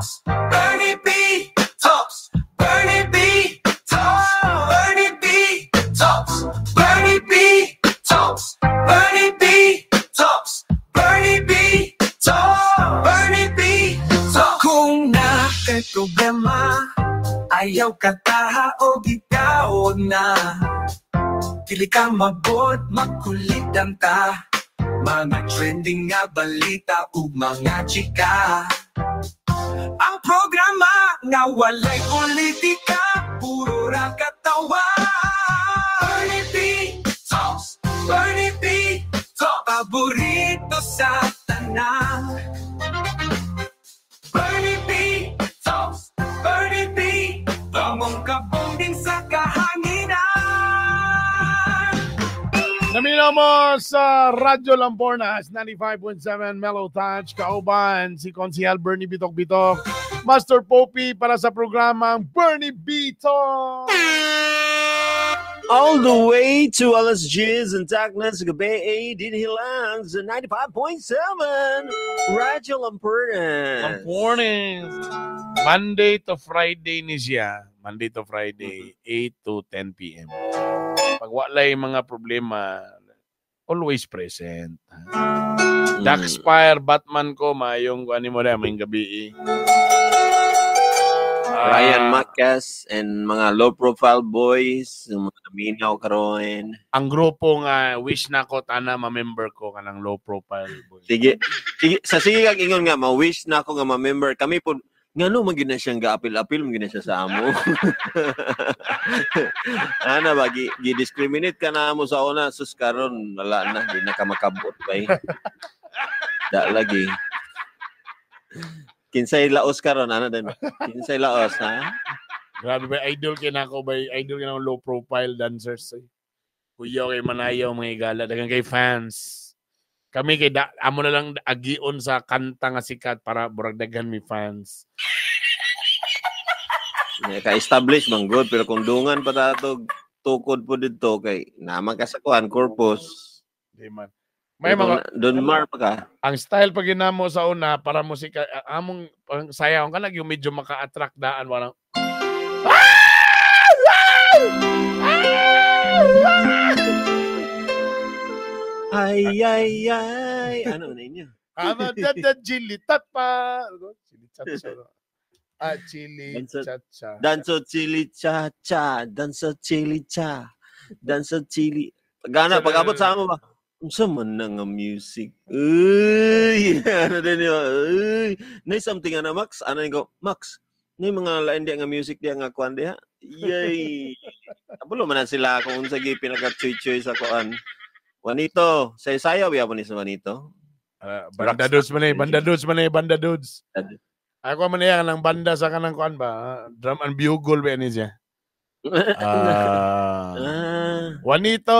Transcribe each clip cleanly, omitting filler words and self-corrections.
Talks, Bernie B Talks, Bernie B Talks, Bernie B Talks, Bernie B Talks, Bernie B Talks, Bernie B Talks, Bernie B Talks. Kung naa kay problema, ayaw kataha o gitawag na. Dili ka mabot, makulitan ta. Mga trending nga balita ug mga chika. Ang programa nga walay politika, puro ra katawa. Bernie B Talks, Bernie B Talks, paborito sa tanan. Bernie B Talks, Bernie B, among kabonding sa kahanginan. Naminaw mo sa Radyo Lampornas 95.7 Mellow Touch, kauban si Konsihal Bernie Bitok Bitok, Master Poppy para sa programang Bernie Bitok! All the way to alas 10 and Tacna sa gabi, eh, dinhi lang sa 95.7 Radyo Lampornas. Lampornas. Monday to Friday ni siya. Monday to Friday, 8 to 10 p.m. Pag walay mga problema, always present. Darkspire, Batman ko, mayong ano mo na, may gabi eh. Ryan Macas and mga low profile boys, yung mga naminaw karon. Ang grupo nga wish na ko tana ma-member ko kanang low profile boy. Sige, sige, sa sige kag ingon nga ma-wish na ako nga ma-member kami po, ngano man gyud na siyang gaapil-apil man gyud na siya sa amo. Ana ba gi, gi-discriminate ka na mo sa una, sus, karon wala na, di na ka makabot bay. Da lagi. Kinsay laos karon ana din. Kinsay laos ha? Grabe ba, idol kay nako ba, idol kay nako low profile dancers. Eh. Kuya kay manayaw mga igala, daghang kay fans. Kami kay da, amo na lang agion sa kanta nga sikat para burag daghan mi fans. Ka-establish man good, pero kung dungan pa ta tukod po didto kay naman ka sa kuan corpus. Di man. May mga Don Mar pa ka. Ang style pag ginamo sa una para musika among ang sayaw ka lang yung medyo maka-attract daan walang. Ay ay ay, ano na inyo? Ama da da chili tapa. Chili cha cha. Ah, chili cha cha. Danso chili cha cha, danso chili cha. Danso chili. Gana pag-abot sa amo ba? Unsa man na nga music? Uy, ano din yun? Uy, nay something ana Max, ano ko, Max, nay mga lain di nga music di nga kuan diha. Yay. Abulo man na sila kung unsa gi pinaka-choy-choy sa kuan. Juanito, say-sayaw ya mo ni sa Juanito. Banda dudes man eh, banda dudes man eh, banda dudes. Ako man yan ang banda sa kanang kuan ba? Drum and bugle ba ni siya? Juanito.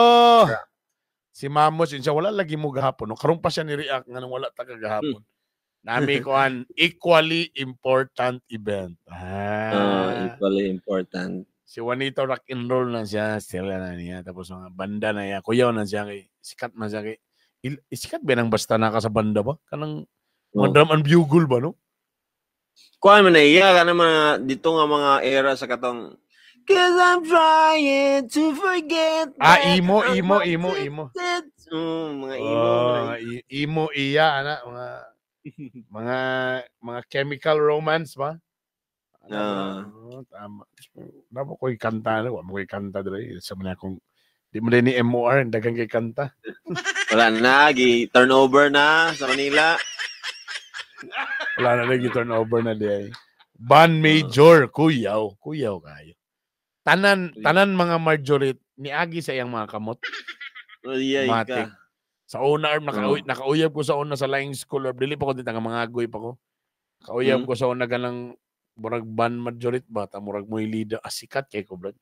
Si Mamos yun siya, wala lagi mo gahapon. No? Karon pa siya ni-react nga nang wala ta kagahapon. Nami kuan equally important event. Equally important. Si Juanito rock and roll na siya, sila na niya. Tapos mga banda na niya, kuyaw na siya, kay, sikat na siya. Kay, sikat ba nang basta na ka sa banda ba? Kanang mga drum and bugle ba, no? Kuan man na iya, kanang mga, dito nga mga era sa katong, 'cause I'm trying to forget that. Imo, imo, imo, imo. Mga imo. Oh, imo iya, ana, mga chemical romance ba? Tama. Wala mo ko'y kanta. Wala mo ko'y kanta dre. Sa mga akong, di mo din ni MOR, daghang kay kanta. Wala na, gi-turnover na sa Manila. Wala na, gi-turnover na di ay. Band major, kuyaw. Kuyaw kayo. Tanan mga majority niagi sa iyang mga kamot. Matik. Sa una, nakauyab ko sa una sa lying school. Dili pa ko dito nga mga agoy pa ko. Nakauyab ko sa una ganang murag band majority ba? Ta murag mo'y leader. Ah, sikat kay ko, brad.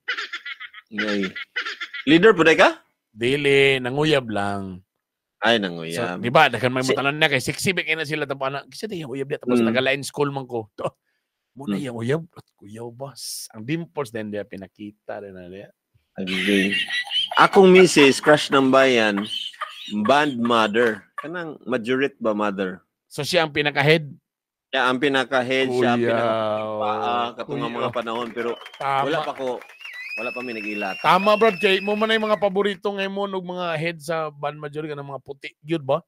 Leader po ka? Dili, nanguyab lang. Ay, nanguyab. So, di ba? Daghan may mutanan na kay sexy ba kay na sila tapos ana. Kasi di uyab diya tapos taga-line school man ko. To. Muna yung uyab at kuyaw boss. Ang dimples din diya pinakita rin na diya. Agree. Akong misis, crush ng bayan, band mother. Kanang majority ba mother? So siya ang pinaka-head? Siya ang pinaka-head, siya ang pinaka-paa katong Kuya. mga panahon pero Tama. wala pa mi nag-ilat. Tama brad kay mo man ay mga paborito ngayon og mga head sa band majority kanang mga puti gyud ba?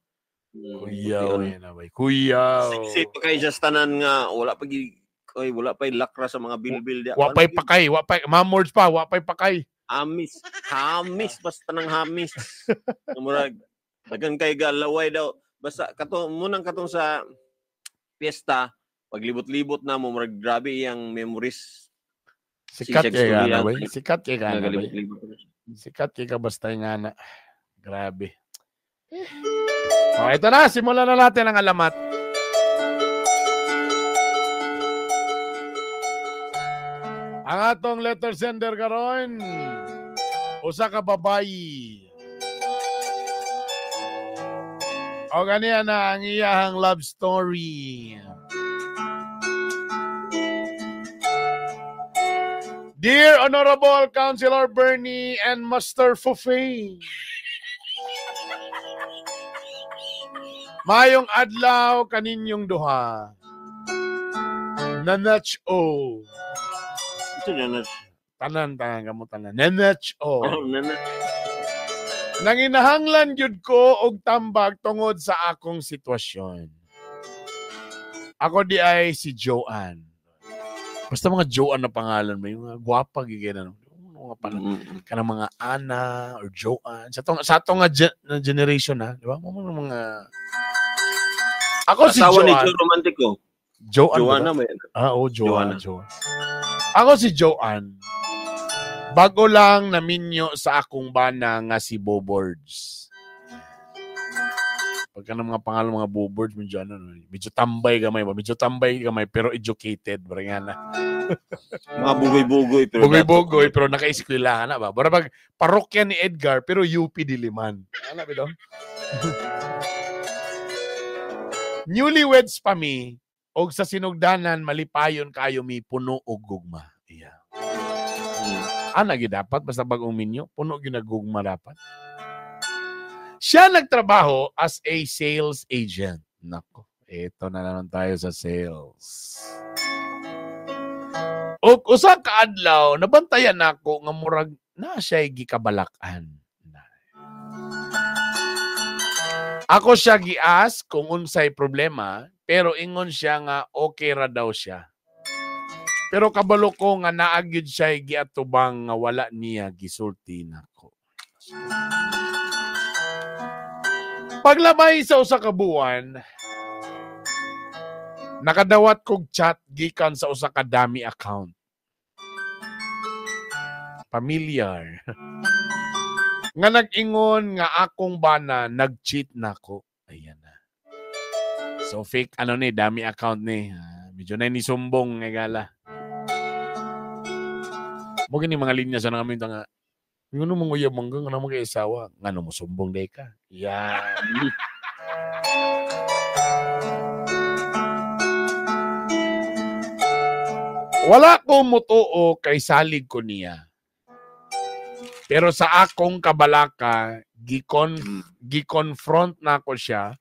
Kuyaw Puti, yan na bay. Kuyaw. Sexy pa kay siya sa tanan nga wala pa gi oy wala pa lakra sa mga bilbil dia. Wa pa'y pakay, wa pa'y mamords pa, wa pa'y pakay. Hamis, hamis basta nang hamis. Murag dagan kay galaway daw. Basta kato munang katong sa piyesta paglibot-libot na mo murag grabe iyang memories. Sikat Si kay Shakespeare gana yan. bay. Sikat kay gana bay. Nagalibot-libot. Sikat kay ka basta nga na. Grabe. Oh, ito na, simulan na natin ang alamat. Ang atong letter sender karon usa ka babayi. O ganiya na ang iyahang love story. Dear Honorable Councilor Bernie and Master Fufi. Mayong adlaw kaninyong duha. Nanach o. Ito na na. Tanan tanan kamo tanan. Nanach o. Oh, na na. Nanginahanglan gyud ko og tambag tungod sa akong sitwasyon. Ako di ay si Joanne. Basta mga Joanne na pangalan mo, yung mga gwapa gigay na. Mga pangalan kanang mga Ana or Joanne sa atong nga na generation na, di ba? Mga mga Ako si Asawa ni Joanne. Joe Romantico. Joanne. ba? Joanna may. Ah, oh, Joanne. Joanna. Joanne. Ako si Joanne. Bago lang naminyo sa akong bana nga si Bobords. Pagka ng mga pangalan mga Bobords, medyo ano, no, medyo tambay gamay ba? Medyo tambay gamay pero educated. Parang nga na. Mga bugoy-bugoy pero Bugoy-bugoy pero naka-eskwela na ba? Bara pag parokya ni Edgar pero UP Diliman. Ano ba ito? Newlyweds pa mi og sa sinugdanan malipayon kayo mi puno og gugma. Yeah. Ana gyud dapat basta bagong minyo, puno gyud na gugma dapat. Siya nagtrabaho as a sales agent. Nako, ito na naman tayo sa sales. Og usa ka adlaw nabantayan nako nga murag na siya gikabalak-an. Ako siya gias kung unsay problema, pero ingon siya nga okay ra daw siya. Pero kabalo ko nga naa gyud siya giatubang nga wala niya gisulti nako. Paglabay sa usa ka buwan, nakadawat kog chat gikan sa usa ka dami account. Familiar. Nga nag-ingon nga akong bana nag-cheat nako. Ayan na. So fake ano ni dami account ni. Ah, medyo na ni sumbong nga gala. Mo gini mga linya sa namin nga. Ngono mong uyab mangga nga mo kay asawa, ngano mo sumbong day ka. Yan. Wala ko mutuo kay salig ko niya. Pero sa akong kabalaka, gikonfront na ko siya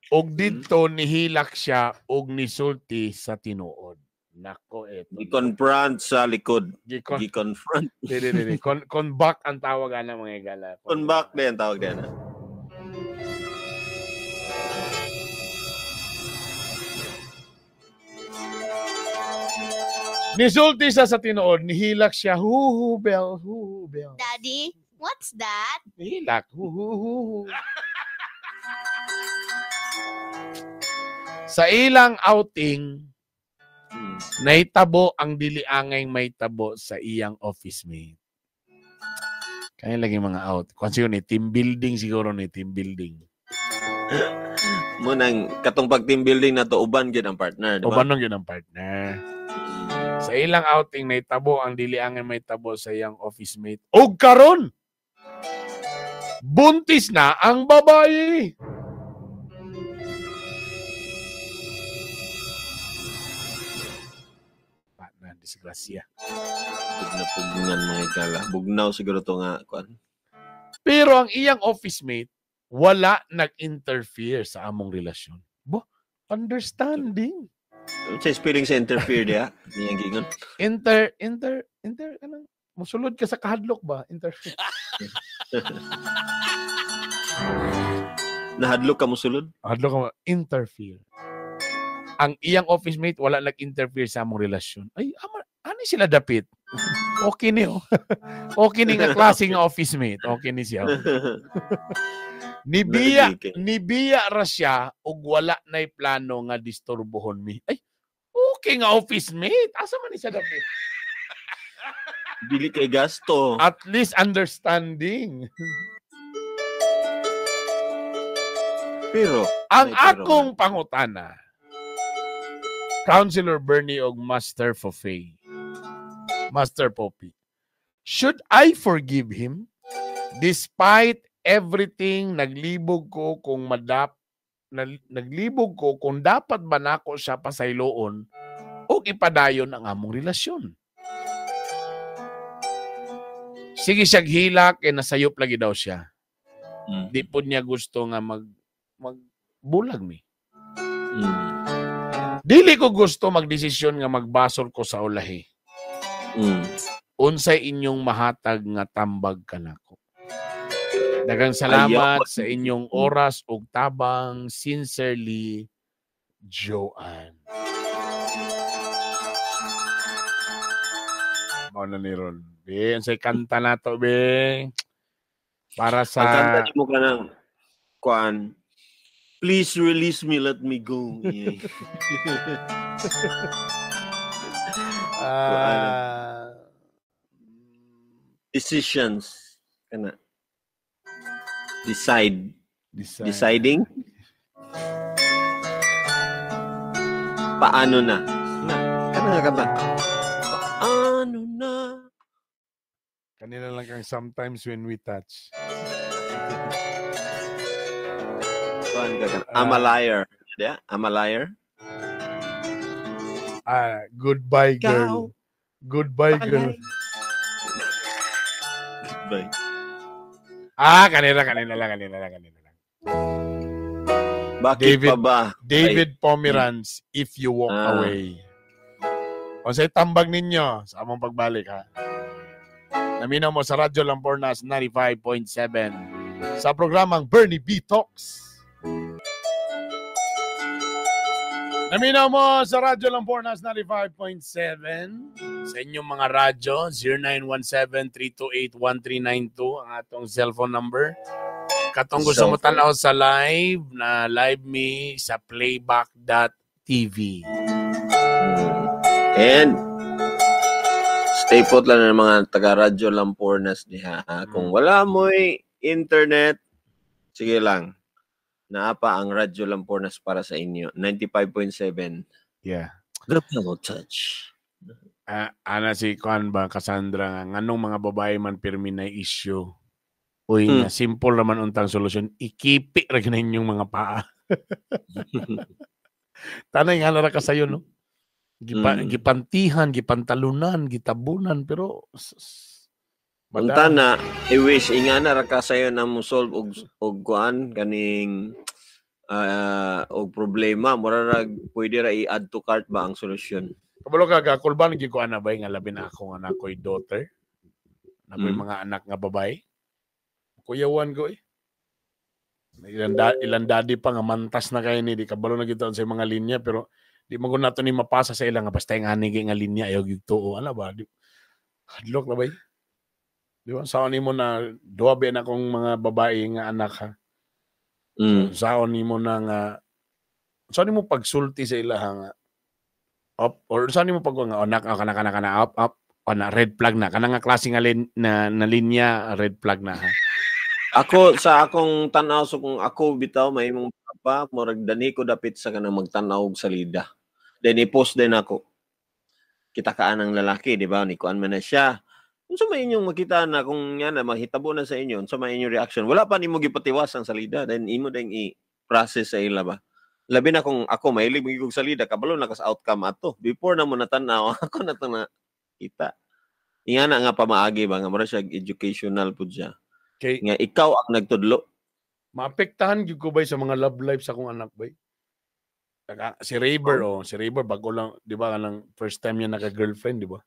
og didto nihilak siya og nisulti sa tinuod. Nako eto. Gi-confront sa likod. Gikon Gi-confront. di di di, di. Con back ang tawag ana mga igala. Con back na yan tawag din. Nisulti siya sa tinuod, nihilak siya, hu bell, hu bell. Daddy, what's that? Nihilak, hu hu hu. hu. Sa ilang outing, naitabo ang dili angay may tabo sa iyang office mate. Kaya lagi mga out. Kung siguro ni team building siguro ni team building. Munang katong pag team building na to uban gyud ang partner, di ba? Uban gyud ang partner. Sa ilang outing naitabo ang dili angay may tabo sa iyang office mate. Og karon buntis na ang babae. Pa na disgrasya. Pug na pugngan mga igala. Bugnaw siguro to nga kuan. Pero ang iyang office mate wala nag-interfere sa among relasyon. Bo, understanding. Sa spelling sa interfere diha, niyang giingon. Inter inter inter kanang musulod ka sa kahadlok ba? Interfere. Nahadlok ka mosulod? Hadlok ka interfere. Ang iyang office mate wala nag-interfere sa among relasyon. Ay, ama, ani sila dapit. Okay ni oh. Okay ni nga klase nga office mate. Okay ni siya. Nibiya, nibiya ra siya ug wala na'y plano nga disturbohon mi. Ay, okay nga office mate. Asa man ni siya dapit? Dili kay gasto. At least understanding. Pero ang ay, pero akong pangutana, Councilor Bernie og Master Fofey, Master Poppy, should I forgive him despite everything? Naglibog ko kung naglibog ko kung dapat ba nako siya pasayloon o ipadayon ang among relasyon. Sige siyag hilak, eh nasayop lagi daw siya. Di po niya gusto nga magbulag mi. Dili ko gusto magdesisyon nga magbasol ko sa ulahi. Unsay inyong mahatag nga tambag kanako. Daghang salamat Ayaw. sa inyong oras ug tabang. Sincerely, Joanne. Mao na ni Ron. Be, unsay kanta nato be? Para sa Ang kanta nimo kanang kuan. Please release me, let me go. Yeah. Decisions. Kana. Decide. Decide. Deciding. Paano na? Na. Kana nga kanta. Paano na? Kanina lang kang Sometimes When We Touch. Kuan ka kana. I'm a liar. Yeah, I'm a liar. Goodbye girl. Goodbye girl. Goodbye. Kanina lang. Bakit David, pa ba? David Pomeranz, If You Walk Away. O sa tambag ninyo sa among pagbalik ha. Naminaw mo sa Radyo Lampornas 95.7 sa programang Bernie B Talks. Naminaw mo sa Radyo Lampornas 95.7 sa inyong mga radyo, 0917-328-1392 ang atong cellphone number. Katong gusto mo tanaw sa live, na live me sa playback.tv. And stay put lang ng mga taga-Radyo Lampornas diha. Kung wala mo'y internet, sige lang. Naa pa ang Radyo Lampornas para sa inyo. 95.7. Yeah. The Pillow Touch. Ana si Kuan ba, Cassandra, nga, nganong mga babae man pirmi na issue. Uy, nga, simple naman untang solusyon. Ikipi ra gyud inyong mga paa. Tanay nga na ka sayo, no? Gipantihan, gipantalunan, gitabunan, pero Unta na, i-wish inga na ra ka sayo na mo solve og kuan kaning og problema, mura ra pwede ra i-add to cart ba ang solusyon. Kabalo ka gakulban gyud ko ana bay nga labi na ako nga nakoy daughter. Nakoy mga anak nga babae. Kuyawan ko eh. Ilang daddy pa nga mantas na kayo ni di kabalo na gyud sa mga linya pero di man gud nato ni mapasa sa ila nga basta yung ani nga linya ayaw gyud tuo ana ba. Hadlok na bay. Di ba? Saon nimo na duha ba na akong mga babae nga anak ha. Saon nimo na nga saon nimo pagsulti sa ila ha nga up or saan nimo pag nga anak kana kana kana up up ana red flag na kana nga klase nga na linya red flag na ha. Ako sa akong tan-aw so kung ako bitaw may imong papa murag dani ko dapit sa kanang magtan-aw og salida. Then i-post din ako. Kita kaan ang lalaki, di ba? Ni kuan man na siya. Unsa may inyong makita na kung yan na mahitabo na sa inyo, unsa may inyong reaction? Wala pa nimo gipatiwas ang salida, then imo ding i-process sa ila ba. Labi na kung ako mahilig magigog salida, kabalo na kas outcome ato. Before na mo natan-aw, ako na to na kita. Ingana nga pamaagi ba nga mura siya educational pud siya. Okay. Nga ikaw ang nagtudlo. Maapektahan gyud ko bay sa mga love life sa akong anak bay. Si Raver, oh, si Raver bago lang, 'di ba, kanang first time niya naka-girlfriend, 'di ba?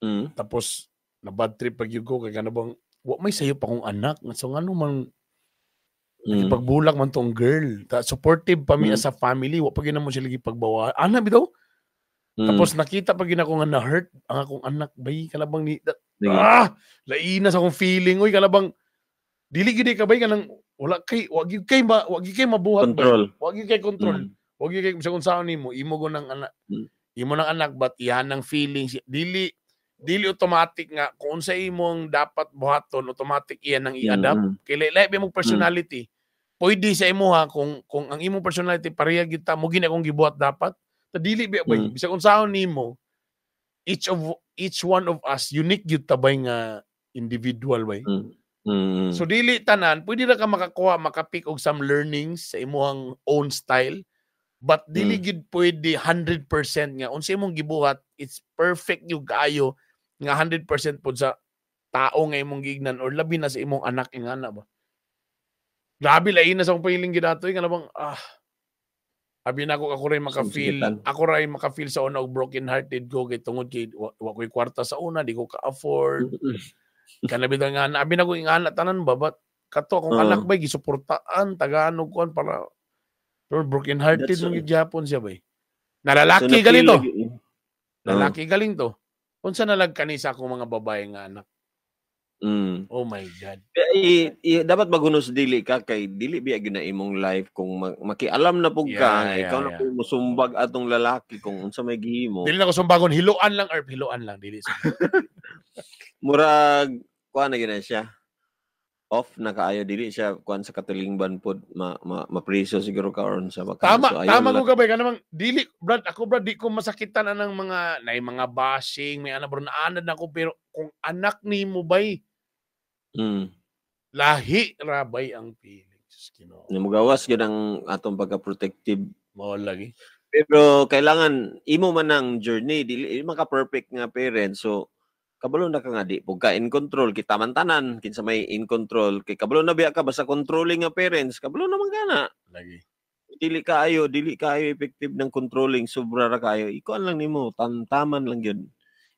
Mm. Tapos na bad trip pag ko kay kana bang wa may sayo pa kong anak. So ngano man pagbulak man tong girl. Ta, supportive pa mi as a family, wa pa gyud namo sila gipagbawal. Ana bitaw. Tapos nakita pa gyud ako nga na-hurt ang akong anak bay, kana bang ni Sige. Ah, laina sa akong feeling, oy, kana bang dili gyud ka bay, kanang wala kay wa gyud kay ma, wa gyud kay mabuhat bay. Control. Wa gyud kay control. Wa gyud kay sa kung saan nimo imo go ng anak. Imo ng anak, but iyan ang feelings, dili dili automatic nga kung unsa imong dapat buhaton, automatic iyan ang i-adapt. Kay lahi ba imong personality. Pwede sa imuha kung ang imong personality pareha gyud ta mo gina akong gibuhat dapat. Ta dili ba bay, bisag unsaon nimo, each one of us unique gyud ta bay nga individual bay. So dili tanan pwede ra ka makakuha, makapick og some learnings sa imuhang own style, but dili gyud pwede 100% nga unsa imong gibuhat, it's perfect gyud kaayo nga 100% pod sa tao nga imong giignan or labi na sa imong anak, ingana ba. Grabe, lain na sa akong feeling gid ato, nga bang abi na ako ray maka-feel, Sakitan. Ako ray maka-feel sa una og broken hearted ko kay tungod kay wa ko'y kwarta sa una, di ko ka-afford. Kana bitaw nga abi na ko ingana tanan ba, but kato akong Oo. Anak bay gisuportaan tagaan og kuan para, pero broken hearted That's man gyud gyapon siya bay. Nalalaki So, na-feel galing to. lagi. Oo. Lalaki galing to. Unsa nalag kani sa akong mga babae nga anak? Oh my God. Dapat magunos dili ka kay dili biya gyud na imong life kung makialam na pug ka, ikaw na pud mosumbag atong lalaki kung unsa may gihimo. Dili na ko sumbagon, hiluan lang, Erp, hiluan lang dili. Murag kuan na gyud na siya. Off na kaayo, dili siya kuan sa katilingban pod, ma, ma, mapriso siguro ka or sa baka. Tama, So, ayaw tama na ko gabay ka namang dili brad, ako brad di ko masakitan anang mga nay mga bashing, may ana bro, naanad na ko, pero kung anak nimo bay, lahi ra bay ang feeling. Diyos, Ginoo. Nga mugawas gyud ang atong pagka-protective. Mao lagi. Pero kailangan imo man ang journey, dili maka perfect nga parent. So kabalo na ka nga di pug ka in control, kita man tanan kinsa may in control, kay kabalo na biya ka basta controlling nga parents, kabalo naman ka na. Lagi. Dili kaayo effective ng controlling, sobra ra kaayo. Ikuan lang nimo, tamtaman lang gyud.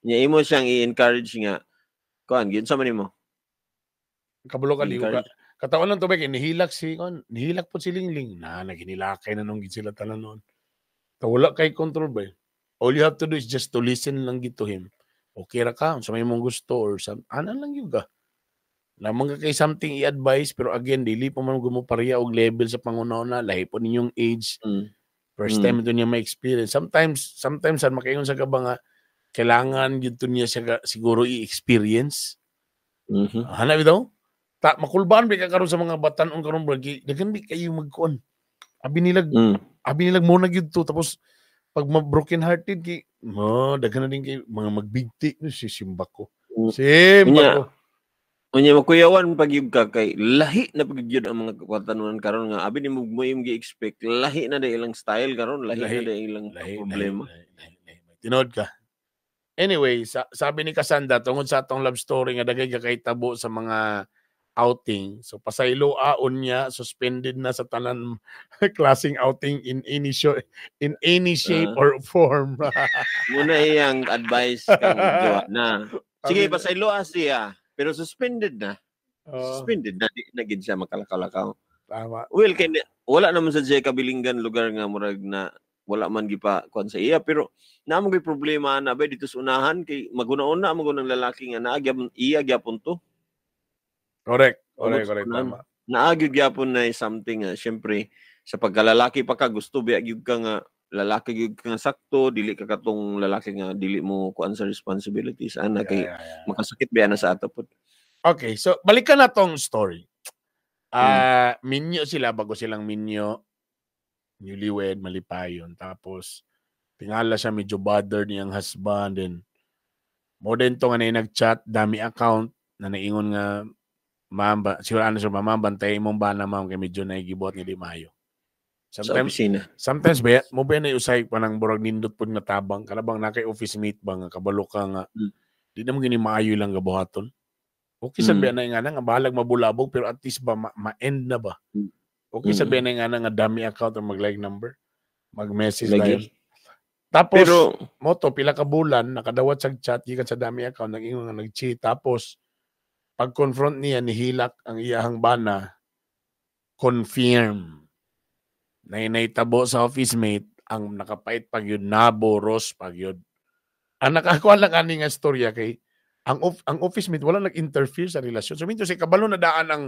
Nya imo siyang i-encourage nga kuan gyud sa man nimo. Kabalo ka di ko ka. Encourage. Katawan lang to ba kay nihilak si kon, nihilak po si Lingling. Na naghinilakay na nung gid sila tanan noon. Ta wala kay control ba. All you have to do is just to listen lang gid to him. Okay ra ka, unsa may imong gusto or some, ana lang gyud ka. Lamang ka kay something i-advise, pero again dili pa man mo pareha og level sa panguna-una, lahi po ninyong age. First time ito niya ma-experience. Sometimes san makaingon sa ka ba nga kailangan gyud to niya siya siguro i-experience. Hanap bitaw. Ta makulbaan ba ka karon sa mga batan-on karon bro, daghan bi kayo magkuan. Abi nilag abi nilag mo na gyud to, tapos pag ma broken hearted kay mo daghan na din kay mga magbigti no, si simba ko. Simba ko. Unya makuyawan pag yun ka kay lahi na pag yun ang mga katanunan karon nga abi nimo mo imong gi-expect, lahi na day ilang style karon, lahi, Lahi. na day ilang Lahi, problema. lahi, lahi, lahi, lahi. Tinood ka. Anyway, sabi ni Cassandra, tungod sa atong love story nga dagay ka kay tabo sa mga outing. So pasaylo aon niya, suspended na sa tanan klaseng outing in any show, in any shape or form. Muna iyang advice kang Joanna. Sige, Sabi- pasaylo siya, pero suspended na. Oo, Suspended na, di na gid siya makalakaw. Tama. Well, kay wala naman sa Jay Kabilingan lugar nga murag na wala man gipa kuan sa iya, pero naa mo gyud problema na ba dito sa unahan kay maguna-una mo ng lalaki nga naa gyapon iya gyapon to. Correct. Correct, Tungod sa correct. unahan. Tama. Naa gyud gyapon na something nga syempre sa pagkalalaki pa ka gusto biya gyud ka nga lalaki gyud ka nga sakto, dili ka katong lalaki nga dili mo kuan sa responsibilities ana kay makasakit biya na sa ato pod. Okay, so balikan na tong story. Ah, minyo sila bago silang minyo. Newlywed, malipayon. Tapos tingala siya medyo bothered niyang husband, and more than to nga na nag-chat, dami account na naingon nga, "Ma'am, ba, siguro ano siya, ma'am, bantay imong bana, ma'am, kay medyo naigibuhat nga di maayo." Sa Sometimes opisina. Sometimes ba mo ba na usay pa ng burag nindot pud nga tabang kana bang na kay office mate ba nga kabalo ka nga di naman gini maayo lang gabuhaton. Okay sa biya na nga nga bahalag mabulabog, pero at least ba ma-end na ba? Okay sa biya na nga dami account or mag-like number. Mag-message Lagi. dayon. Tapos Pero moto pila ka bulan nakadawat sa chat gikan sa dummy account, nag-ingon nga nag-cheat, tapos pag-confront niya, nihilak ang iyahang bana, confirm na inaytabo sa office mate. Ang nakapait pag yun, naboros pag yun. Ang nakakuha lang ani nga storya kay ang office mate wala nag-interfere sa relasyon. So minto si kabalo na daan ang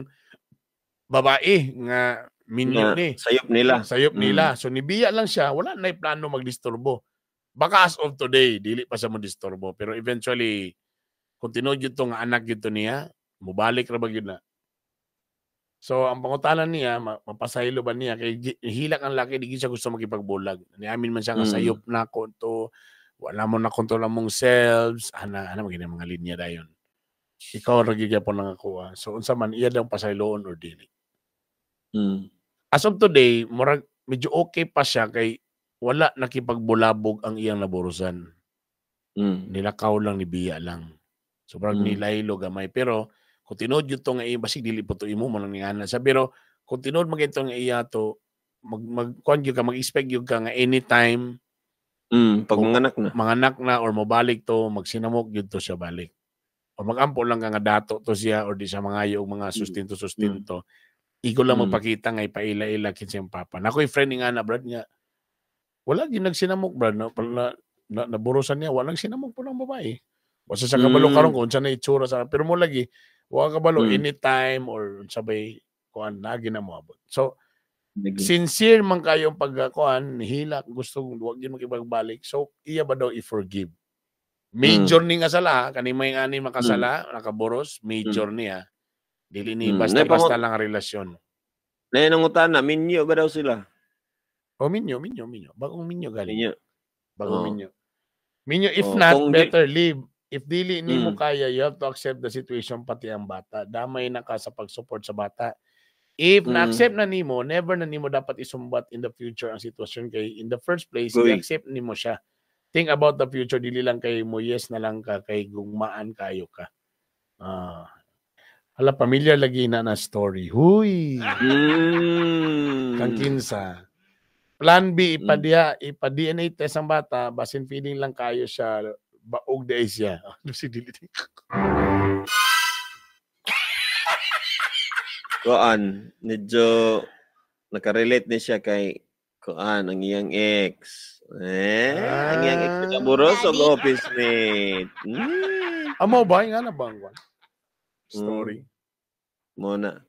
babae nga minyo na, ni sayop nila. Sayop nila. So nibiya lang siya, wala na plano magdisturbo. Baka as of today, dili pa siya mo disturbo. Pero eventually, kung tinuod yun to nga anak yun to niya, mubalik ra ba yun na. So ang pangutanan niya, mapasaylo ba niya kay hilak ang laki, di gyud siya gusto makipagbulag. Niamin man siya nga sayop na ko to, wala mo na kontrol among selves, ana ana magina mga linya dayon. Ikaw ra gyud gyapon ang akuha. So unsa man iya daw pasayloon or dili? As of today, murag medyo okay pa siya kay wala nakipagbulabog ang iyang naburusan. Nilakaw lang, nibiya lang. So murag nilaylo gamay, pero kung tinuod yun to nga iya, basig dili po to imo mo nang ningana siya, pero kung tinuod man gyud to nga iya to, mag mag kuan gyud ka, mag-expect gyud ka nga anytime Pag manganak na. Manganak na or mobalik to, magsinamok gyud to siya balik. O magampo lang ka nga dato to siya or di siya mangayo og mga sustento-sustento. Igo lang magpakita nga ipaila-ila kinsa iyang papa. Nakoy friend nga na, brad, nga wala gyud nagsinamok, brad, no, na naburusan niya, walang sinamok po ng babae. Basta sa kabalo karon kung unsa na itsura sa, pero mo lagi wa kabalo anytime or unsa bay kuan lagi na moabot. So Lagi. Sincere man kayo ang pagkakuan, nihilak, gusto wag yun makipagbalik. So iya ba daw i-forgive? Major ni nga sala, kani may ani makasala, nakaboros, major niya. Dili ni basta-basta lang ang relasyon. Nay nangutana, minyo ba daw sila? O minyo, minyo, minyo. Bagong minyo galing. Minyo. Bagong Oo. minyo. Minyo, if Oo, not, kung better leave. If dili nimo kaya, you have to accept the situation pati ang bata. Damay na ka sa pag-support sa bata. If na-accept na nimo, never na nimo dapat isumbat in the future ang sitwasyon kay in the first place, Goy. I-accept nimo siya. Think about the future, dili lang kay mo yes na lang ka, kay gugmaan kayo ka. Ah. Hala, pamilya lagi na na story. Huy! Kang kinsa. Plan B, ipa-DNA, ipa-DNA test ang bata, basin feeling lang kayo siya, baog na siya. Ano si dili? Kuan, medyo nakarelate ni siya kay kuan ang iyang ex. Eh, ang iyang ex na buros og Daddy. office mate. Amo ba? Nga na ba ang kwan? Story. Mo na.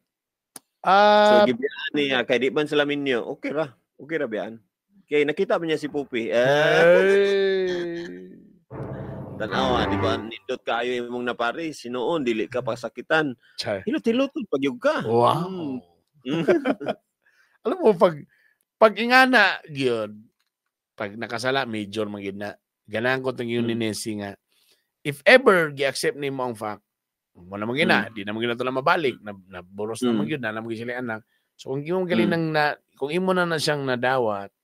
So gibiyaan niya kay di man sila minyo. Okay ra. Okay ra biyaan. Kay nakita ba niya si Pupi? Eh, Ay. Tanawa, di ba nindot kaayo imong napari, sinuon dili ka pasakitan. Chay. Hilot-hilot pagyug ka. Wow. Alam mo, pag ingana, yun, pag nakasala, major man gyud na. Ganahan ko itong yun ni Nessie nga, if ever gi-accept nimo ang fact, wala man gyud na, di na man gyud na ito na mabalik, na, naboros na man gyud na, naman gyud sila anak. So kung imo galing nang na, kung imo na na siyang nadawat,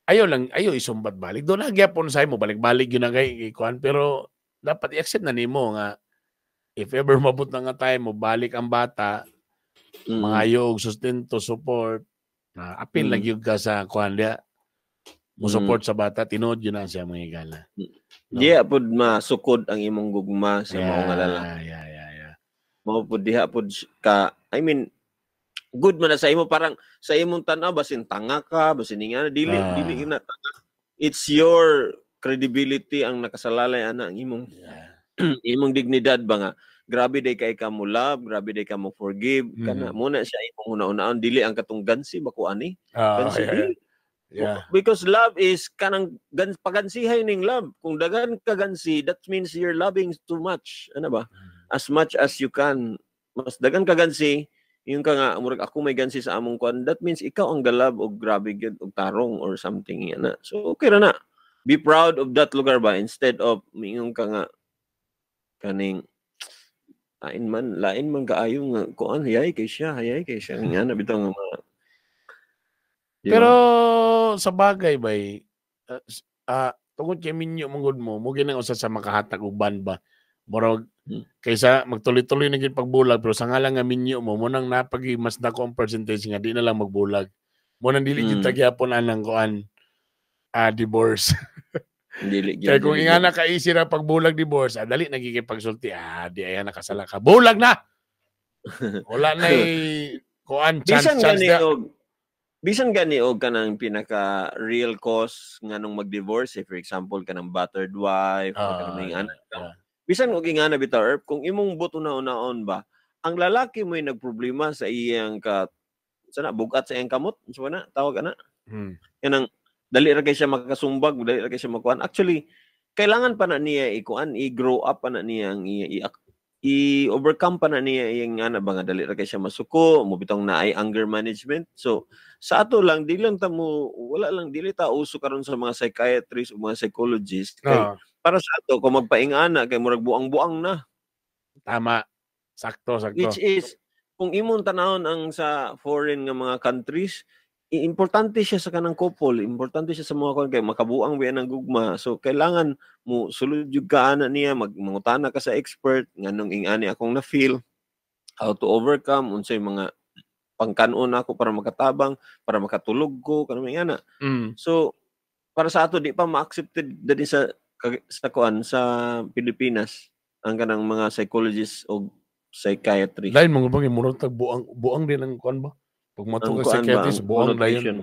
ayaw lang, ayaw isumbat balik. Doon na gyapon sa imo, balik-balik yun na kay kuan, pero dapat i-accept na nimo nga if ever mabot na nga tayo mo balik ang bata, mangayo og sustento, support, na apil lang gyud ka sa kuan diya. Mo support sa bata, tinuod yun na siya mga higala. No? Diha pud masukod ang imong gugma sa mao nga lalaki. Yeah. Mao pud diha pud ka, I mean, good man na sa imo, parang sa imong tan-aw basin tanga ka, basin nga dili dili na tanga. It's your credibility ang nakasalalay ana ang imong imong dignidad ba nga grabe day kay ka mo love, grabe day ka mo forgive, kana muna siya imong una-unaon, dili ang katong gansi ba ko ani? Gansi dili. Because love is kanang pagansihay ning love. Kung dagan ka gansi, that means you're loving too much. Ano ba? As much as you can. Mas dagan ka gansi, yung ka nga murag ako may gansi sa among kuan, that means ikaw ang galab og grabe gyud og tarong or something yan na. So okay ra na. Be proud of that lugar ba instead of mingon ka nga kaning lain man kaayo nga kuan, hayay kay siya, hayay kay siya nga na bitaw nga mga. Di ba? Pero sa bagay bay, tungod kay minyo manggod mo, mo ginang usa sa makahatag og ban ba. Murag kaysa magtuloy-tuloy na gyud pagbulag, pero sa nga lang nga minyo mo, mo nang napagi mas dako ang percentage nga di na lang magbulag. Mo nang dili gyud tagyapon anang kuan, divorce. Dili gyud. Kaya kung Dili ingana gyud. ka easy ra pagbulag divorce, dali nagiging pagsulti, di ay nakasala ka. Bulag na. Wala na kuan chance Bisan chance gani na. og bisan gani og kanang pinaka real cause nganong mag-divorce, eh, for example kanang battered wife or kanang may anak. Bisan og ingana bitaw, Erp, kung imong buto na unaon ba, ang lalaki mo'y nagproblema sa iyang ka sana bugat sa iyang kamot, unsa ba na tawag ana? Kanang dali ra kay siya makasumbag, dali ra kay siya makuan. Actually, kailangan pa na niya ikuan, i-grow up pa na niya ang i-overcome pa na niya iyang ana ba nga dali ra kay siya masuko, mo bitong naay anger management. So sa ato lang di lang ta mo wala lang dili ta uso karon sa mga psychiatrist o mga psychologist kay para sa ato kung magpaingana kay murag buang-buang na. Tama. Sakto, sakto. Which is kung imong tanawon ang sa foreign nga mga countries, importante siya sa kanang couple, importante siya sa mga kuan kay makabuang biya ng gugma. So kailangan mo sulod jud ka ana niya, magmangutana ka sa expert nganong ingani akong na feel, how to overcome, unsay mga pangkanon ako para makatabang, para makatulog ko, kanang mga ana. So para sa ato di pa ma-accepted dali sa kuan sa Pilipinas ang kanang mga psychologists o psychiatrist. Lain mga bang murag tag buang buang din ang kuan ba? Pag mato Ang ka kuan ba, psychiatrist, ang buang dayon. connotation.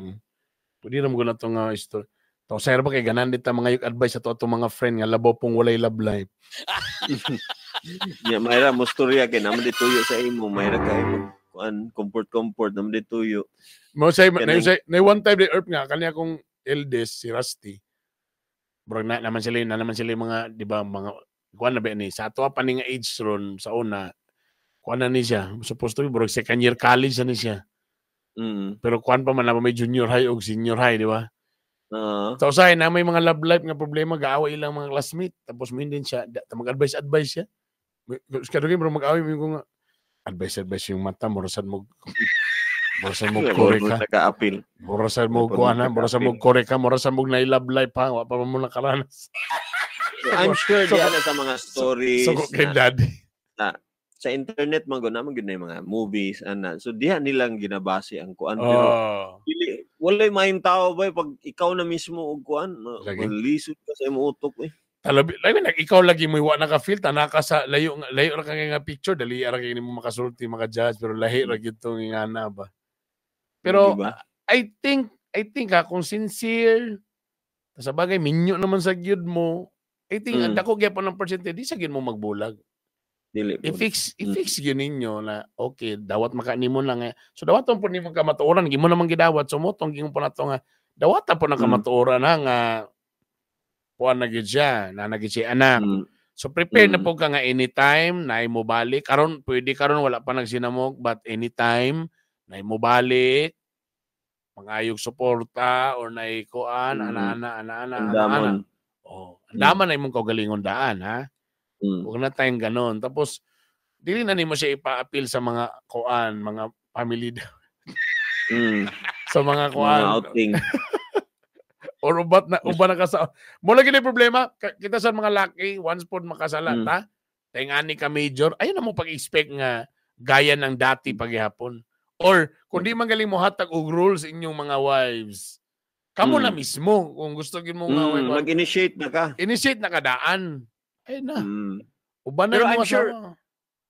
Pwede ra mo na to nga story. Taw sayar ba kay ganan dita mga yung advice sa to atong mga friend nga labaw pong walay love life. Ya, mayra mo storya kay naman di tuyo sa imo, mayra kay mag kuan comfort comfort naman di tuyo. Mo say na Kanang- say na one time di Erp nga kanya akong eldest si Rusty. Murag na naman sila yung mga di ba mga kuan na ba ni sa ato pa ni nga age ron sa una kuan na ni siya supposed to be murag second year college na ni siya. Pero kuan pa man na may junior high og senior high, di ba? So usahay na may mga love life nga problema gaaway ilang mga classmate tapos mo din siya mag-advise advice siya. Kadugay bro mag-away mo ko nga advice advice yung mata mura sad mo kore ka. Naka-appeal. Mura sad mo Wala pa kuan ha, mo mura sad mo naka-appeal. kore ka, mura sad mo na love life ha, wa pa man mo nakaranas. I'm sure di ana sa mga stories So kay na, daddy. sa internet man gud naman gud na yung mga movies ana. So diha nilang ginabase ang kuan pero dili walay maayong tao ba pag ikaw na mismo og kuan, Lagi. malisod ka sa imong utok eh. Talabi, labi nag ikaw lagi mo wa naka-feel tanaka sa layo layo ra ka nga picture dali ra kay nimo makasulti maka-judge pero lahi ra gyud tong ingana ba. Pero Di ba? I think ha, kung sincere sa bagay minyo naman sa gyud mo, I think ang dako gyapon ng percentage di sa gyud mo magbulag. Dili po. I-fix i-fix gyud ninyo na okay dawat maka nimo na nga. So dawaton po nimo kamatuoran, gimo naman gidawat so motong gingon po nato nga dawata po ng kamatuoran ha nga kuan na gyud siya, na gyud siya anak. So prepare na po ka nga anytime na mo balik. Karon pwede karon wala pa nagsinamok but anytime na mo balik mangayog suporta or naikuan ana ana ana ana ana ana. Andamon. Oh, andaman na imong kaugalingon daan ha. Huwag na tayong ganon. Tapos dili na nimo siya ipa-appeal sa mga kuan, mga family sa mga kuan. Mga outing. Or ubat na uban na ka sa mo lagi na yung problema kita sa mga laki once pod makasala ta tengani ka major ayun na mo pag-expect nga gaya ng dati paghihapon or kung di man galing mo hatag og rules inyong mga wives kamo na mismo kung gusto gyud mo nga Mag-initiate na ka. Initiate na kadaan. Ayun na. Uban na Pero yung I'm mga sure asawa.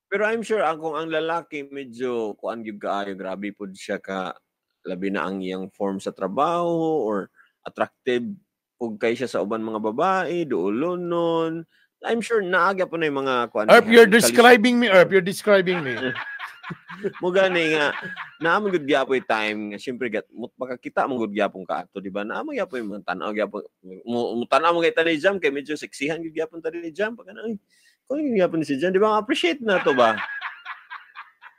Pero I'm sure ang kung ang lalaki medyo kuan gyud kaayo grabe pud siya ka labi na ang iyang form sa trabaho or attractive pug kay siya sa uban mga babae, duolonon. I'm sure naaga po na yung mga kuan. Erp, you're describing me, Erp. You're describing me. Mo gani nga naa man gud gyapoy time nga syempre gat mo makakita man gud gyapon ka ato di ba? Naa man gyapoy mga tan-aw gyapon mo tan-aw mo kay tani jam kay medyo seksihan gud gyapon tani jam pag ano ay kung gyud gyapon ni si Jam di ba appreciate na to ba?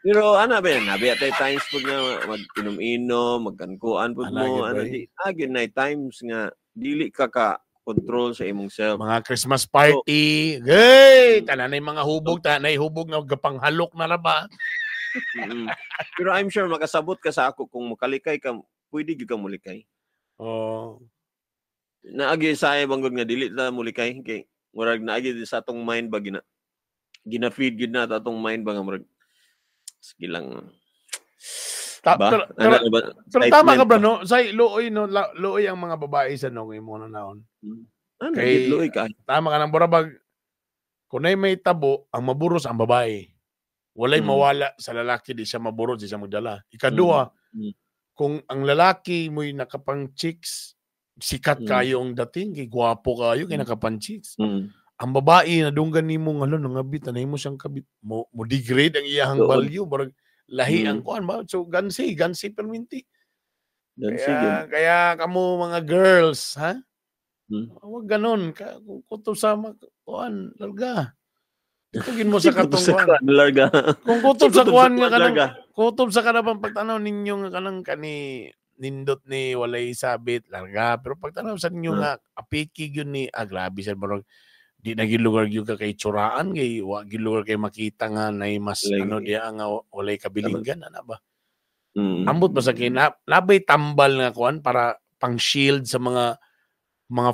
Pero ana ba yan, nabi atay times pud nga mag-inom-inom, magkankuan pud mo, Ana, ana gyud, di gyud nay times nga dili ka ka control sa imong self. Mga Christmas party. Hey, tanan na yung mga hubog, tanan na hubog nga gapanghalok na ra ba? Pero I'm sure makasabot ka sa ako kung mukalikay ka, pwede gyud ka mulikay. Oh. Naagi sa ay banggod nga dili ta mulikay kay murag naagi sa atong mind ba gina feed gyud na atong mind ba nga murag sige lang. Ba? Pero, Ano ba? pero tama ka Excitement ba ba? No? Say luoy no, luoy ang mga babae sa no imo na naon. Ano, Kay- luoy ka. Tama ka nang burabag kunay may tabo ang maburos ang babae. Walay mawala sa lalaki, di siya maburos, di siya magdala. Ikaduha, kung ang lalaki mo'y nakapang chicks, sikat kayo ang dating, kay gwapo kayo, kay nakapang chicks. Ang babae nadunggan nimo nga lo nangabit anay mo siyang kabit mo, mo degrade ang iyahang Doon. value, barag lahi ang kuan ba, so gansi gansi perminti. Gansi, Kaya, gyud. kaya kamo mga girls, ha, wag ganon ka, kung kutob sa kuan, larga. Tugin mo sa Kutob katong sa kuan. kuan, larga. Kung kutob sa Kutob sa kuan nga kuan, kanang larga. kutob sa kanang pagtanaw ninyo nga kanang kani nindot ni walay sabit, larga. Pero pagtanaw sa ninyo nga apiki gyud ni, ah, grabe sa barog di na gyud lugar gyud ka kay tsuraan, kay wa gyud lugar kay makita nga nay mas Lagi. ano diya nga walay kabilinggan ana ba. Ambot ba sa kay nabay tambal nga kuan para pang shield sa mga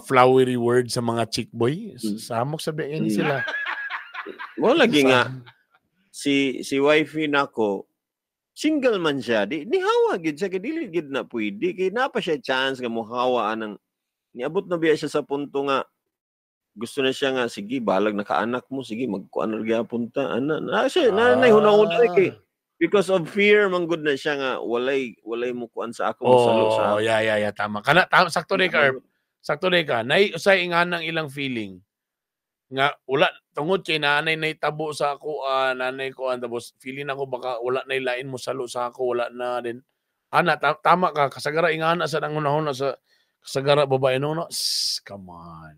flowery words sa mga chick boy. Samok sabi ni sila. Mo lagi nga si si wifey nako single man siya, di nihawa gid siya kay dili gid na pwede kay naa pa siya chance nga mohawa anang niabot na biya siya sa punto nga gusto na siya nga sige balag nakaanak mo, sige magkuan ra gyapon ta ana na siya na na hunahuna kay because of fear man gud na siya nga walay walay mo kuan sa ako, mosalo sa Oh, yeah, tama. Kana tama, sakto ni ka, Erp. Sakto ni ka. Nay usay inganang ilang feeling nga wala tungod kay nanay nay tabo sa ako, ah, nanay ko tapos feeling ako baka wala na lain mo salo sa ako, wala na din. Ana tama ka, kasagara ingana sa nangunahon sa kasagara babae no, no. Sss, come on.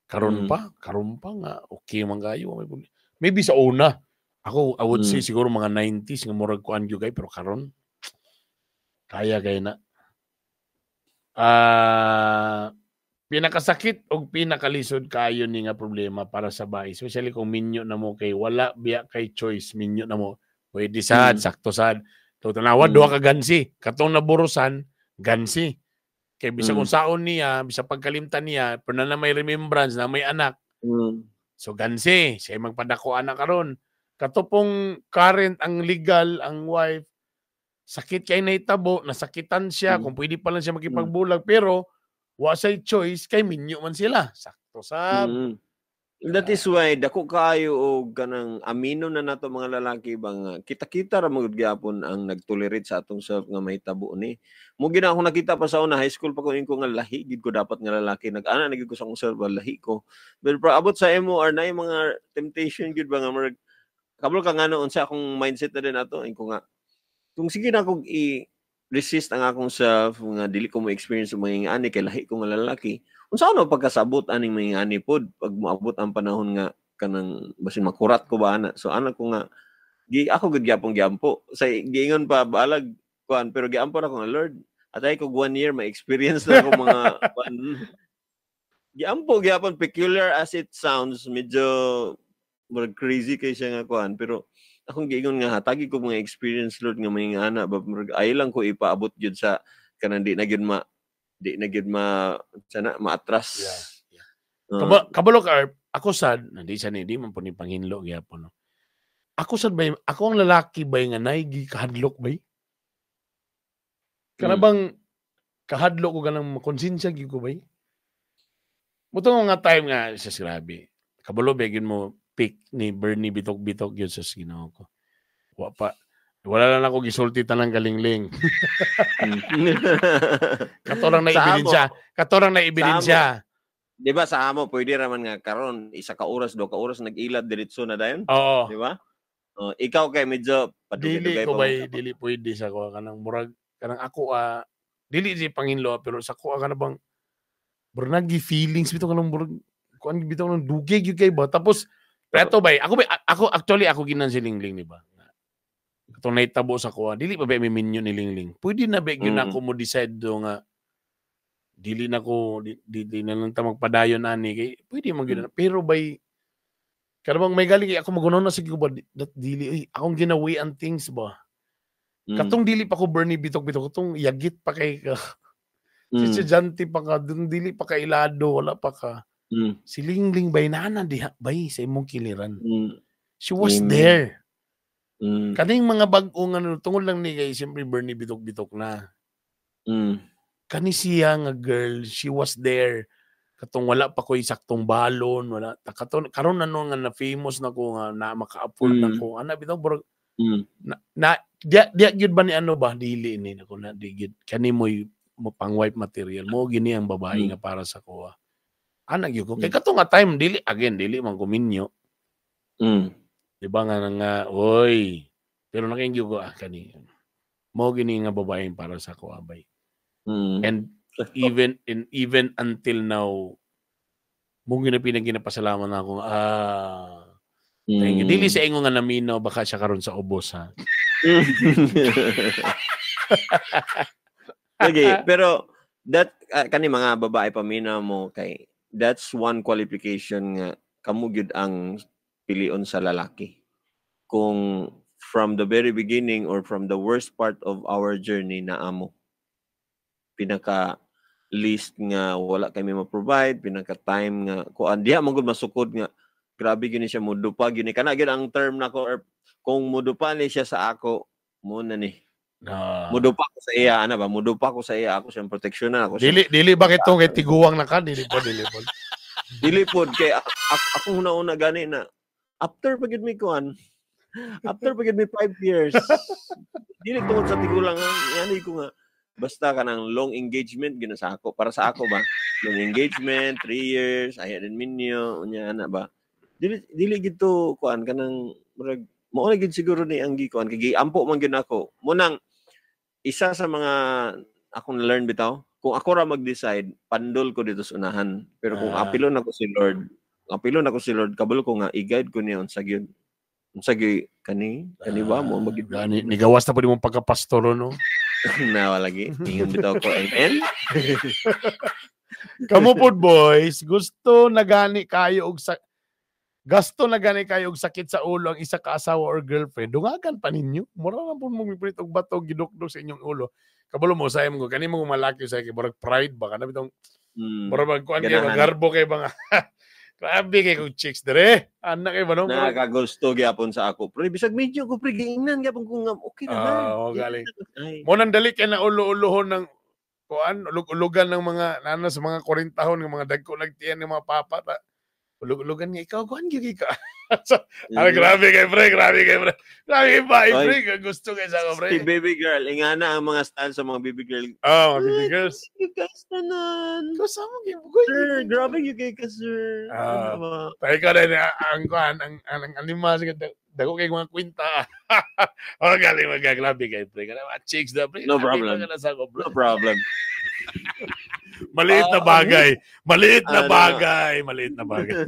Karon pa, karon pa nga okay man kayo, may problema. Maybe sa una. Ako I would say siguro mga 90s nga murag kuan gyud kay, pero karon kaya kay na. Ah, pinakasakit og pinakalisod kayo ni nga problema para sa bae, especially kung minyo na mo kay wala biya kay choice, minyo na mo. Pwede sad, sakto sad. To tanawa duha ka gansi, katong naburusan gansi. Kay bisa kung saon niya, bisa pagkalimtan niya, pero na may remembrance na may anak. So gansi, siya magpadako anak karon. Kato pong current ang legal ang wife, sakit kay nahitabo, nasakitan siya, kung pwede pa lang siya makipagbulag, pero wa say choice kay minyo man sila. Sakto sab. That is why dako kaayo og kanang amino na nato mga lalaki ba nga kita-kita ra magud gyapon ang nagtolerate sa atong self nga mahitabo ni. Mo gina ako nakita pa sa una high school pa ko ingon ko nga lahi gid ko dapat nga lalaki, nag-ana na gid ko sa akong self ba, lahi ko. Pero pra abot sa MOR na yung mga temptation gid ba nga murag kabalo ka ngano unsa akong mindset na din ato, ingon ko nga kung sige na akong i-resist ang akong self nga dili ko mo experience ang mga ani kay lahi ko nga lalaki, unsa ano pagkasabot aning mga ani pod pag moabot ang panahon nga kanang basin makurat ko ba ana. So ana ko nga gi ako gud gyapon gyampo sa giingon pa balag kuan, pero giampo ra ko nga Lord atay ko 1 year ma experience na ako mga kuan. Giampo gyapon, peculiar as it sounds, medyo murag crazy kay siya nga kuan, pero akong giingon nga hatagi ko mga experience Lord nga mga ana ba, murag ay lang ko ipaabot gyud sa kanang di na gyud ma di na gyud ma sana maatras. Kabalo ka, Erp, ako sad, hindi sa ni di man po ni panghinlo gyapon no. Ako sad bay, ako ang lalaki bay nga naigi kahadlok bay. Kana bang kahadlok ko ganang makonsensya gyud ko bay. Mutong nga time nga sa grabe. Kabalo ba gyud mo pick ni Bernie bitok-bitok gyud sa Ginoo ko. Wa pa. Wala lang ako gisulti tanang galingling. Kato lang na Sa amo. ebidensya. Kato lang na ebidensya. Di ba sa amo pwede ra man nga karon isa ka oras do ka oras nag-ilad diretso na dayon? Oo. Di ba? Oh, ikaw kay medyo Dili padugay-dugay ko pa bay mo. dili pwede sa ko kanang murag kanang ako dili si panginlo pero sa ko kana bang murag nagi feelings bitaw kanang murag kuan bitaw nang dugay gyud kay ba, tapos pero bay ako bay ako actually ako ginan si Lingling, di ba? Katong nahitabo sa kuha, dili pa ba mi minyo ni Lingling, pwede na ba gyud ako mo decide do nga dili na ko dili na lang ta magpadayon ani kay pwede man gyud na. Pero bay kanang may galing kay ako magunaw na sige ko ba that dili oy akong ginawi ang things ba. Katong dili pa ko Bernie bitok-bitok, katong yagit pa kay ka. Si estudyante pa ka, dun dili pa ka ilado, wala pa ka. Si Lingling bay nana diha bay sa imong kiliran. She was Amen. there. Kaning mga bag-o nga ano, tungod lang ni kay siyempre Bernie bitok-bitok na. Kani siya nga girl, she was there katong wala pa ko'y saktong balon, wala ta katon karon na no nga na famous na ko nga na maka-afford na ko. Ana bitaw murag na diya gyud ba ni ano ba, dili ni nako na di gyud kani mo'y mo pang wife material mo gini ang babae nga para sa kuha. Ana gyud ko. Kay kato nga time dili, again, dili man ko minyo. Di ba nga nga oy. Pero nakaingyo ko kani mo gini nga babae para sa kuha bay. And even until now mo gina pinagginapasalamat na ako, thank you. Dili sa ingon nga naminaw baka siya karon sa ubos ha. Okay, pero that kani mga babae paminaw mo kay that's one qualification nga kamo gyud ang pilion sa lalaki. Kung from the very beginning or from the worst part of our journey na amo pinaka least nga wala kami ma-provide, pinaka time nga kuan diha man gud masukod nga grabe gyud ni siya mudupa gyud ni kana gyud ang term nako or kung mudupa ni siya sa ako mo na ni. Mudupa ko sa iya ana ba, mudupa ko sa iya, ako siyang proteksyonan ako siya. Dili ba kitong kay tiguang na ka, dili po, dili po. Dili pod kay ako una-una gani na after pa gyud mi kuan, after pa gyud mi 5 years. Dili tungod sa tigulang yani ko nga basta kanang long engagement gyud sa ako, para sa ako ba, long engagement 3 years ay din minyo unya ana ba. Dili gid to kuan kanang murag mao na gid siguro ni ang gikuan kay giampo man gyud ako. Munang isa sa mga akong na-learn bitaw, kung ako ra mag-decide, pandol ko dito sa unahan. Pero kung apilon ako si Lord, kabalo ko nga i-guide ko niya unsa gyud. Unsa gyud kani ba mo mag Gani nigawas na pud imong pagkapastoro no. Na wala lagi. Ingon bitaw ko, amen. Kamo pod boys, gusto na gani kayo og sa gasto na gani kayo og sakit sa ulo ang isa ka asawa or girlfriend. Dungagan pa ninyo. Mura lang pud mo mipulit og bato gidukdok sa inyong ulo. Kabalo mo sayam ko kani mo malaki sa kay murag pride ba kana bitong murag magkuan kay magarbo kay mga grabe kay kog chicks dire. Anak kay ba no? Nakagusto gyapon sa ako. Pero bisag medyo ko pre giingnan gyapon ko nga okay na ba. Oh, galing. Mo nang dali kay na ulo-ulohon ng kuan, ulug-ulugan ng mga nana sa mga 40 tahon ng mga dagko nagtiyan ng mga papa ta. Ulug-ulugan nga ikaw kuan gyud ka. So, grabe kay pre, grabe kay pre. Grabe kay ba, pre, gusto kay sa ako pre. Si baby girl, ingana ang mga style sa mga baby girl. Oh, mga baby girls. You guys tanan. Ko sa mo gyud. Sir, grabe gyud kay ka sir. Tayo ka na ang kuan ang anima sa dako kay mga kwinta. Oh, galing mga grabe kay pre. Kana mga chicks da pre. No problem. No problem. Maliit na bagay. Maliit na bagay. Maliit na bagay.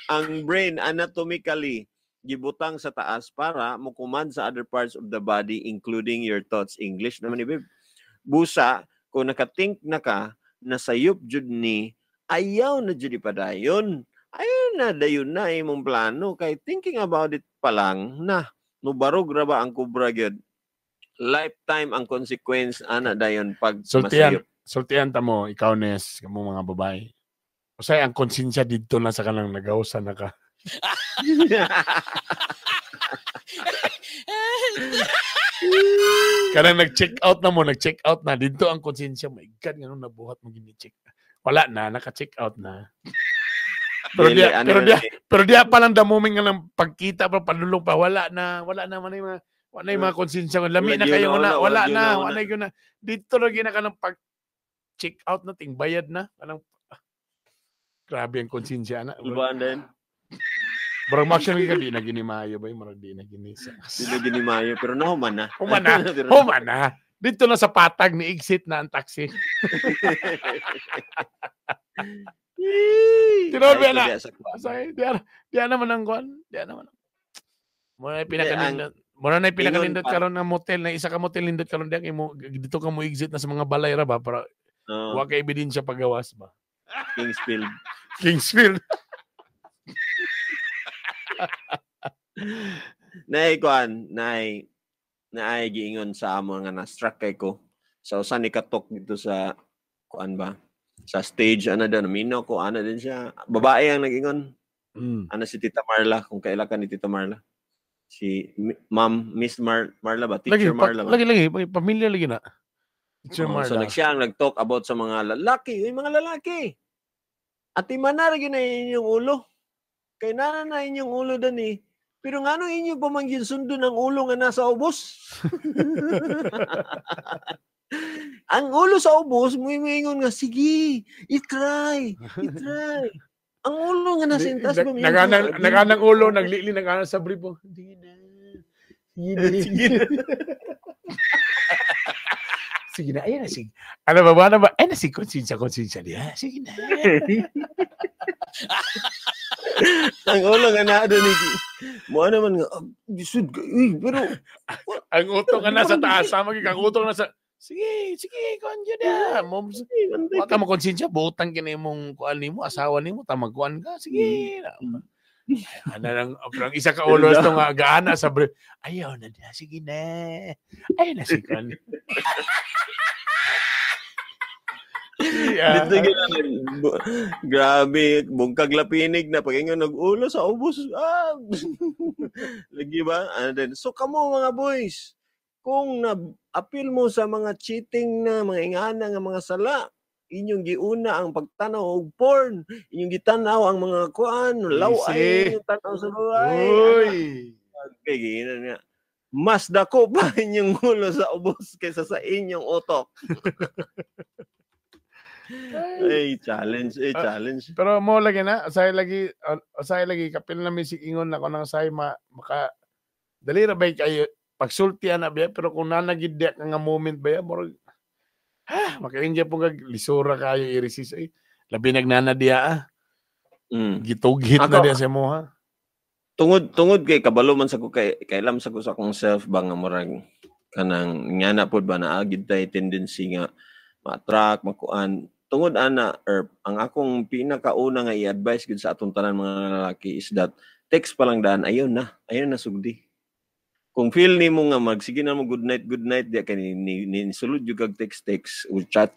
Ang brain anatomically gibutang sa taas para mo-command sa other parts of the body including your thoughts. English naman ni babe. Busa kung nakathink na ka nasayop jud ni ayaw na jud ipadayon. Ayaw na dayon na imong plano kay thinking about it pa lang na mubarog ra ba ang kubra gyud. Lifetime ang consequence ana dayon pag sultian, masayop. Sultian ta mo ikaw Nes, kamo mga babae. Usay ang konsensya didto na sa kanang nagawsa na ka. Kanang nag-check out na mo, nag-check out na didto ang konsensya. My God, nganong nabuhat mo gini-check. Wala na, naka-check out na. Pero diya pa lang the moment nga ng pagkita pa panulong pa, wala na man yung mga wala yung mga konsensya. Lami na kayo na, wala na, wala yun na. Dito na gina ka ng pag-check out na, ting bayad na. Kanang, grabe ang konsensya na. Ulbaan din. Barang maction ka, di na ginimayo ba? Marang di na ginisa. Di na ginimayo, pero nahuman na. Human na. Human na. Dito na sa patag, ni exit na ang taxi. Tinood ba na? Diya naman ang kuwan. Diya naman. Muna na pinakanindot. Muna na pinakanindot karon ng motel. Na isa ka motel nindot karon diya. Dito ka mo exit na sa mga balay ra ba? Para wa ka ebidensya pagawas ba? Kingsfield. Kingsfield. Nay kuan, nay naay giingon sa amo nga na-struck kay ko. Sa usa ni katok dito sa kuan ba? Sa stage ana daw namino ko ana din siya. Babae ang nag-ingon. Ana si Tita Marla, kung kaila ka ni Tita Marla. Si Ma'am Miss Marla ba? Lagi, Teacher Marla ba? lagi, lagi, pamilya lagi na. Teacher Oh, Marla. so nagsiya ang nag-talk about sa mga lalaki. Uy, mga lalaki. Ati manar gyud na inyong ulo. Kay nana na inyong ulo dani. Pero ngano inyo pa man gyud sundon ang ulo nga nasa ubos? Ang ulo sa ubos, muingon nga sige, i-try, i-try. Ang ulo nga nasa intas ba? Naganang ulo, naglili, naganang sa brief. Oh. Sige na. Sige na. Sige na. Sige na, ayun na, sige. Ano ba, ano ba? Ay na, sige, konsensya, konsensya niya. Sige na. Ang ulo nga naa doon. Mo ano man nga, sud ka, uy, pero Ang utong nga nasa taas, sama ang utong nasa, sige, sige, kuan na. Mo, wa ka mo konsensya, butang kini imong kuan nimo, asawa nimo, tamag kuan ka. Sige. Ay, ano lang, ang isa ka ulo to nga gaana sa brief. Ayaw na, sige na. Ayaw na si kuan. Yeah. Dito grabe, bungkag lapinig na pag ingon nag-ulo sa ubos. Ah. Lagi ba? Ano din? So kamo mga boys, kung na-appeal mo sa mga cheating na mga ingana nga mga sala, inyong giuna ang pagtanaw og porn, inyong gitanaw ang mga kuan, law ay inyong tanaw sa babae. Uy. Okay, giinan nga. Mas dako pa inyong ulo sa ubos kaysa sa inyong utok. Ay, challenge, ay, challenge. Pero mo lagi na, usay lagi kapil na music ingon na ko nang say maka dali ra bay kayo pagsulti ana biya, pero kung nanagid diya ka nga moment ba ya murag ha maka-enjoy po kag lisura kayo i-resist ay labi nagnana diya ah. Gitughit na diya sa mo ha. Tungod kay kabalo man sa ko kay kailam sa ko sa akong self ba nga murag kanang ngana pod ba naa gid tay tendency nga ma-attract makuan. Tungod ana Erp, ang akong pinakauna nga i-advise gud sa atong tanan mga lalaki is that text pa lang daan, ayaw na sugdi. Kung feel nimo nga magsige na mo good night diya kay ni sulod jud kag text o chat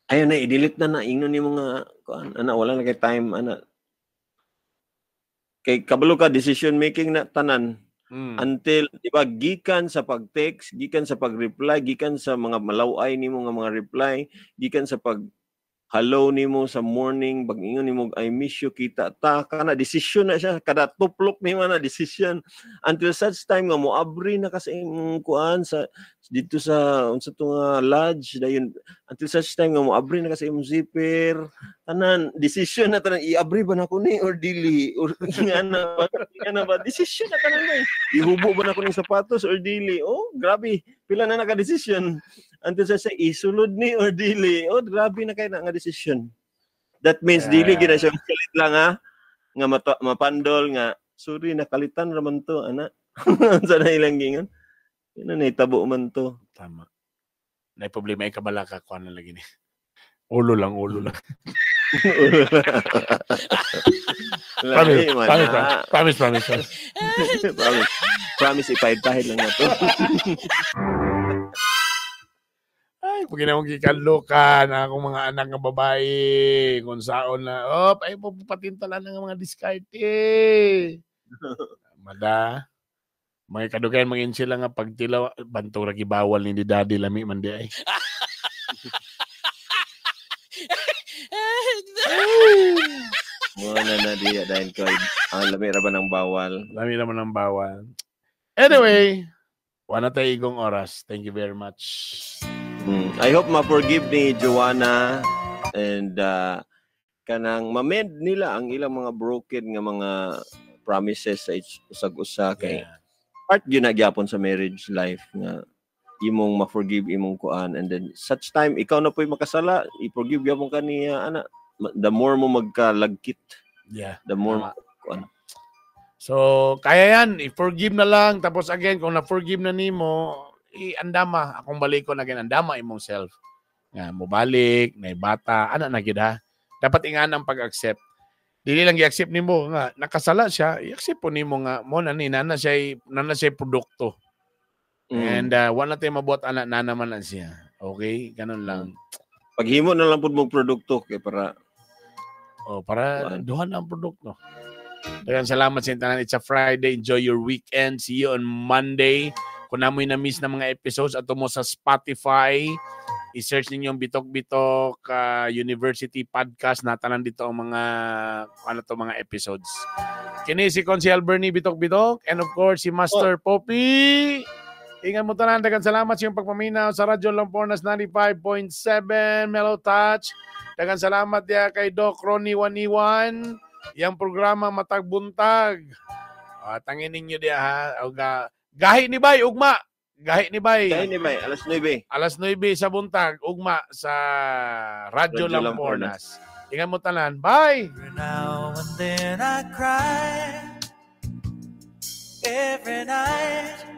ayaw na, i-delete na na, ingnon nimo nga kuan ana wala na kay time ana. Kay kabalo ka decision making na tanan. Until di ba gikan sa pag-text, gikan sa pag-reply, gikan sa mga malaway nimo nga mga reply, gikan sa pag hello nimo sa morning, pag ingon nimo I miss you, kita ta kana decision na siya, kada tuplok nimo na decision until such time nga moabri na ka sa imong kuan sa dito sa unsa to nga lodge dayon, until such time nga moabri na ka sa imong zipper, tanan decision na tanan, iabri ba nako ni or dili or ngana ba decision na tanan eh. Ihubo ba nako ning sapatos or dili? Oh, grabe, pila na naka decision until sa isulod ni or dili. Oh, grabe na kay na nga decision. That means dili gid na siya kalit lang ha nga mapandol nga sorry nakalitan ra man to ana. Sa na ilang gingon. Yun na nahitabo man to. Tama. Nay problema ay kabala ka kuan na lagi ni. Ulo lang. Promise, promise, promise. Promise. Promise ipahid-pahid lang na to. Ay, pag ginawang gikanlokan akong mga anak nga babae, kung saon na, oh, ay, papatintalan ng mga diskarte. Mada, mga kadugayan, mga sila nga pagtilaw, bantong ragi bawal ni daddy, lami man di ay. Muna na di, dahil ko, ang lami ra ba ng bawal? Lami naman ng bawal. Anyway, wala tayo igong oras. Thank you very much. I hope ma-forgive ni Joanna and kanang ma-mend nila ang ilang mga broken nga mga promises sa usag-usa kay part gyud na gyapon sa marriage life nga imong ma-forgive imong kuan, and then such time ikaw na po'y makasala, i-forgive gyapon ka niya ana, the more mo magkalagkit, the more kuan. So kaya yan, i-forgive na lang, tapos again kung na-forgive na nimo, i-andama, akong balikon again, andama imong self. Nga, mobalik, na bata, ana na gid ha. Dapat ingan ang pag-accept. Dili lang i-accept nimo nga nakasala siya, i-accept po nimo nga mo na ni nana siya produkto. And wala tayo mabuhat ana na naman na siya. Okay, ganun lang. Paghimo na lang pud mo produkto kay para para duha na ang produkto. Daghang salamat sa tanan. It's a Friday. Enjoy your weekend. See you on Monday. Kung namoy na-miss na mga episodes, ato mo sa Spotify. I-search ninyo ang Bitok Bitok University Podcast. Natanan dito ang mga ano to, mga episodes. Kini si Konsehal Bernie Bitok Bitok and of course si Master Poppy. Ingat mo tanan, daghang salamat sa iyong pagpaminaw sa Radyo Lampornas 95.7 Mellow Touch. Daghang salamat diya kay Doc Ronnie Waniwan. Yang programa Matag Buntag. Tangin ninyo diya ha. Og, gahi ni Bay, ugma. Gahi ni Bay. Kaya ni Bay, alas 9. Alas 9 sa buntag, ugma sa Radyo Radyo Lampornas. Ingat mo tanan. Bye! Every now and then I cry. Every night.